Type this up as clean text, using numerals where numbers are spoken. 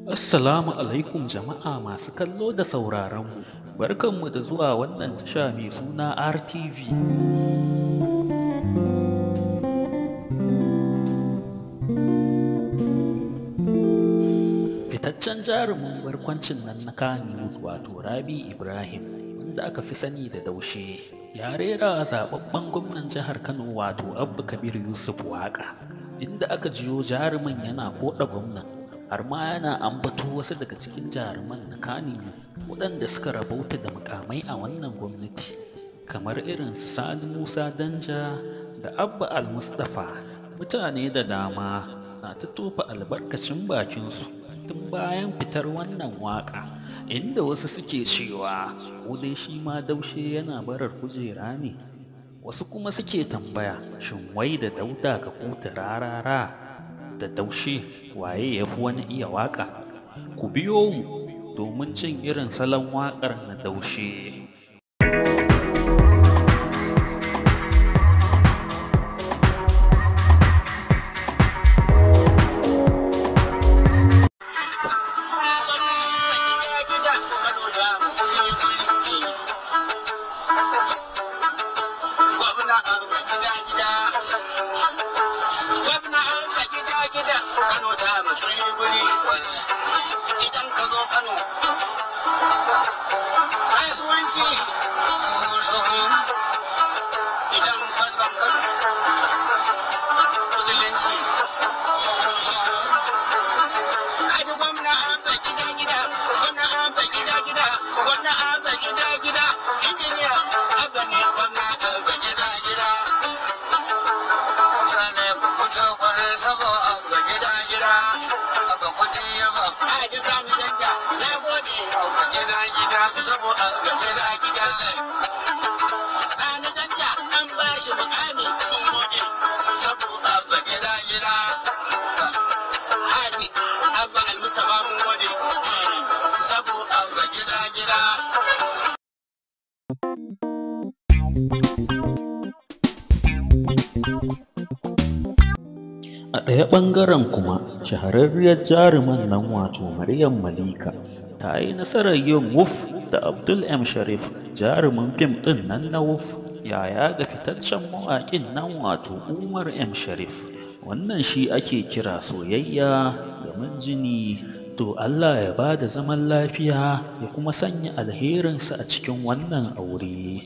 Assalamu alaikum jama'a masu kallo da sauraron mu. Barkanmu da zuwa wannan tasha mai suna RTV. Fitaccen jarumin barkwancin nan na Kannywood wato Rabi Ibrahim, wanda aka fi sani da Daushe, ya rera zaɓaɓɓen gwamnan jihar Kano wato Abba Kabir Yusuf waƙa, inda aka jiyo jarumin yana koɗa gwamnan, har ma yana ambato wasu daga cikin jaruman na Kannywood waɗanda suka rabauta da mukamai a wannan gwamnati, kamar irin su Sani Musa Danja da Abba Al-Mustapha. Mutane da dama na ta tofa albarkacin bakinsu tun bayan fitar wannan waƙa, inda wasu suke cewa ko dai shi ma Daushe yana barar kujera ne, wasu kuma suke tambaya shin wai da Dauda Kahutu Rarara da Daushe waye ya fi wani iya waƙa? Ku biyo mu domin jin irin salon waƙar na Daushe. Idan ka zo Kano, kasuwanci idan kwallon Kano, musulunci. Kaji gwamna Abba gida gida, gwamna Abba gida gida, gwamna Abba gida gida, injiniya Abba ne gwamna Abba gida gida. Sale ku fito kwarai sabo Abba gida gida, Abba kudi yaba. Haji Sani Danja, na gode. Abba gida gida, sabo Abba gida gida. Sani Danja an ba shi mukami, mun gode. Sabo Abba gida gida. Haji Abba Al-Mustapha mun gode. Sabo Abba gida gida. A ɗaya ɓangaren kuma, shahararriyar jaruman nan wato Maryam Malika ta yi nasarar yin wuf da Abdul M. Sharif, jarumin fim ɗin nan na Wuf, yaya ga fitaccen mawaƙin nan wato Umar M. Sharif. Wannan shi ake kira soyayya gaman jini. To Allah ya ba da zaman lafiya ya kuma sanya alherinsa a cikin wannan aure.